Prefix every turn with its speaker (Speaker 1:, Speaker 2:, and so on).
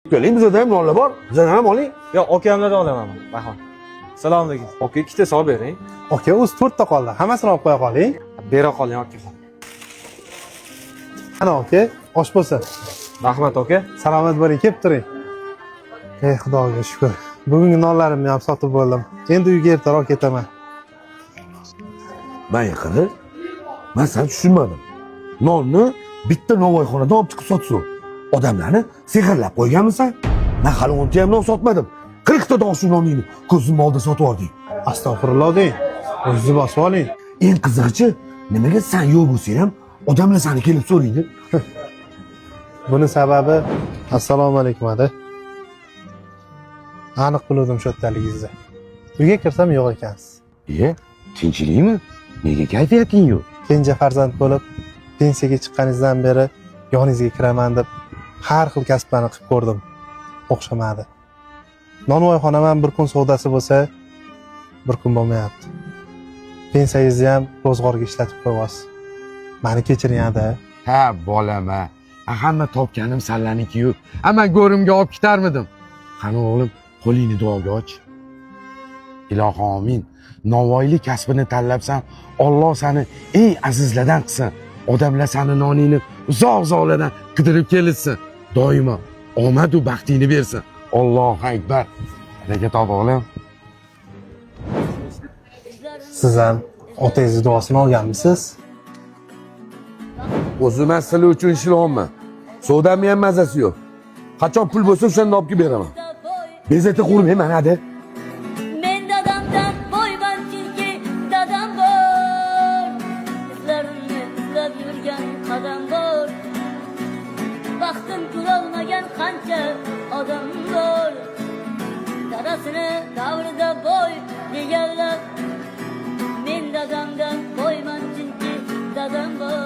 Speaker 1: Keling, bizada ham nonlar bor. Bizdan ham oling.
Speaker 2: Yo'q, okamlardan olaman. Rahmat. Assalomu alaykum. Aka, ikkita solib bering.
Speaker 3: Aka, o'zi to'rtta qoldi. Hammasini olib qo'ya qoling.
Speaker 2: Bera qoling, aka.
Speaker 3: Ana aka, osh bo'lsin.
Speaker 2: Rahmat, aka.
Speaker 3: Salomat bo'ling, kelib turing. Ey, Xudoga shukur. Bugungi nonlarimni ham sotib bo'ldim. Endi uyga ertaroq ketaman.
Speaker 1: Man yaqini, man seni tushunmadim. Nonni bitta novvoyxonadan olib chiqib sotsin. Odamlarni sehrlab qo'yganmisan? Man hali 10 ta ham non sotmadim. 40 ta shu noningni ko'zimni oldida sotib yubording.
Speaker 3: Astag'firulloh deng. O'zingizni bosib oling.
Speaker 1: Eng qizig'ichi, nimaga san yo'q bo'lsang ham odamlar sani kelib so'raydi?
Speaker 3: Buni sababi, assalomu alaykum, ada. Aniq biluvdim shu yerdaligingizni. Uyga kirsam, yo'q ekansiz.
Speaker 1: Iye, tinchlikmi? Nega kayfiyating yo'q?
Speaker 3: Kenja farzand bo'lib, pensiyaga chiqqaningizdan beri yoningizga kiraman deb har xil kasblarni qilib ko'rdim. O'xshamadi. Nonvoyxonam ham bir kun savdosi bo'lsa, bir kun bo'lmayapti. Pensiyangizni ham ro'zg'orga ishlatib qo'yyapsiz. Mani kechiring, ada.
Speaker 4: Ha, bolam, ha. Hamma topganim sallaniki-yu. Ha, man go'rimga olib ketarmidim?
Speaker 1: Qani, o'g'lim, qo'lingni duoga och. Ilohi omin. Novvoylik kasbini tanlabsan, Olloh sani eng azizlardan qilsin. Odamlar sani noningni uzoq uzoqlardan qidirib kelishsin. Doimo omadu baxtingni bersin. Allohu akbar. Baraka top, o'g'lim.
Speaker 3: Siz ham otangizni duosini olganmisiz?
Speaker 1: O'zim man sizlar uchun ishlayapman. Savdamni ham mazasi yo'q. Qachon pul bo'lsa, o'shanda olib kelib beraman. Bezovta qilmayman, hadi.
Speaker 5: Men dadamdan boyman, chunki dadam bor. Izlarimni izlab yurgan qadam bor. Baxtim ko'rolmagan qancha odam bor. Dadasini davrida boy deganlar. Men dadamdan boyman, chunki dadam bor.